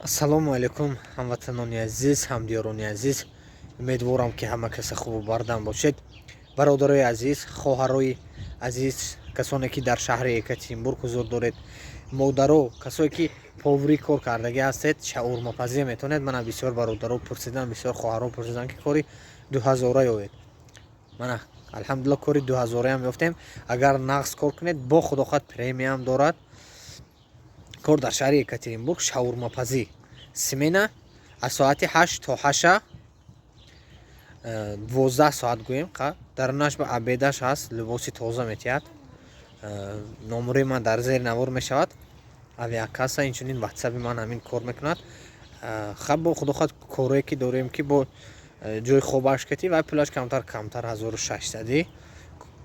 Ассалому алайкум, ҳамватанони азиз, ҳамдиёрони азиз. Умедворам, ки ҳама каса хубу бардам бошед. Бародарои азиз, хоҳарои азиз, касоне ки дар шаҳри Екатеринбург ҳузур доред, модаро, касое ки поварӣ кор кардагӣ ҳастед, шаурмапазӣ метавонед. Мана, бисёр бародаро пурсидан, бисёр хоҳаро пурсидан, ки кори 2000 ёвед. Мана, алҳамдулилла, кори 2000-аам ёфтем. Агар нағз кор кунед, бо худохоҳад, премияам дорад. Кор дар шаҳри Екатеринбург, шаурмапазӣ, смена аз соати 8 то 8-а, 12 соат гӯем. Дарунаш ба обедаш ҳаст, либоси тоза метиҳад. Номури ман дар зери навор мешавад, авиакасса, инчунин ватсаби ман ҳамин кор мекунад. Хаб, бо худохоҳад, корое ки дорем, ки бо ҷои хобаш кати ва пулаш камтар камтар, 1600-ӣ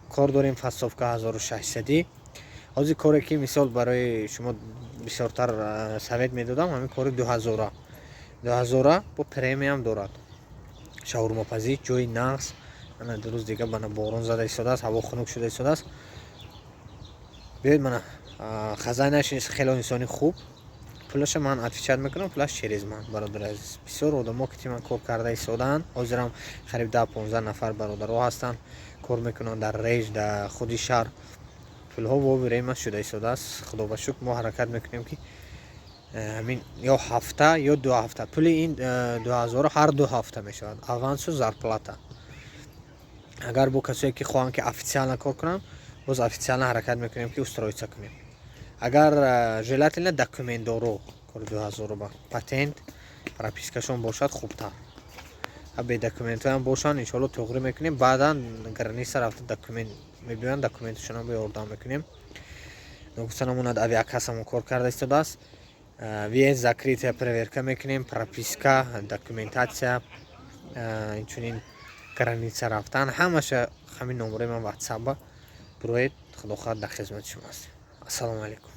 кор дорем, фасовка 1600-ӣ. Ҳозир коре ки, мисол, барои шумо бисёртар совет медодам, ҳамин кори 2000-а, 2000-а бо премиям дорад, шаурмапазӣ, ҷои нағз. Мана, 2 рӯз дига, мана, борон зада истодааст, ҳаво хунук шуда истодааст. Биёед, мана, хозяинаш хеле инсони хуб. Пулаша ман отвечать мекунам, пулаш через ман. Бародари азиз, бисёр одамо ки ман кор карда истодаанд, ҳозирам қариб 10-15 нафар бародаро ҳастанд, кор мекунанд дар реж, дар худи шаҳр. Пулҳо вовремя шуда истодааст, худо ба шукр. Мо ҳаракат мекунем, ки ҳамин ё ҳафта, ё 2 ҳафта. Пули ин 2000 ҳар 2 ҳафта мешавад, авансу зарплата. Агар бо касое ки хоҳанд, ки официально кор кунанд, боз официально ҳаракат мекунем, ки устроиться кунем. Агар желательно документдоро, кори 2000-у ба патент, пропискашон бошад, хубтар. Бе документҳоям бошанд, иншоалло, туғрӣ мекунем. Баъдан граница рафта, документ мебиёянд, документашонам бо ёрдам мекунем. Ногуфта намонад, авиакассамон кор карда истодааст. Въезд, закрытия проверка мекунем, прописка, документация, инчунин граница рафтан, ҳамаша. Ҳамин номерои ман ватсапба, бироед. Худо хоҳад, дар хизмати шумо ҳастем. Ассалому алайкум.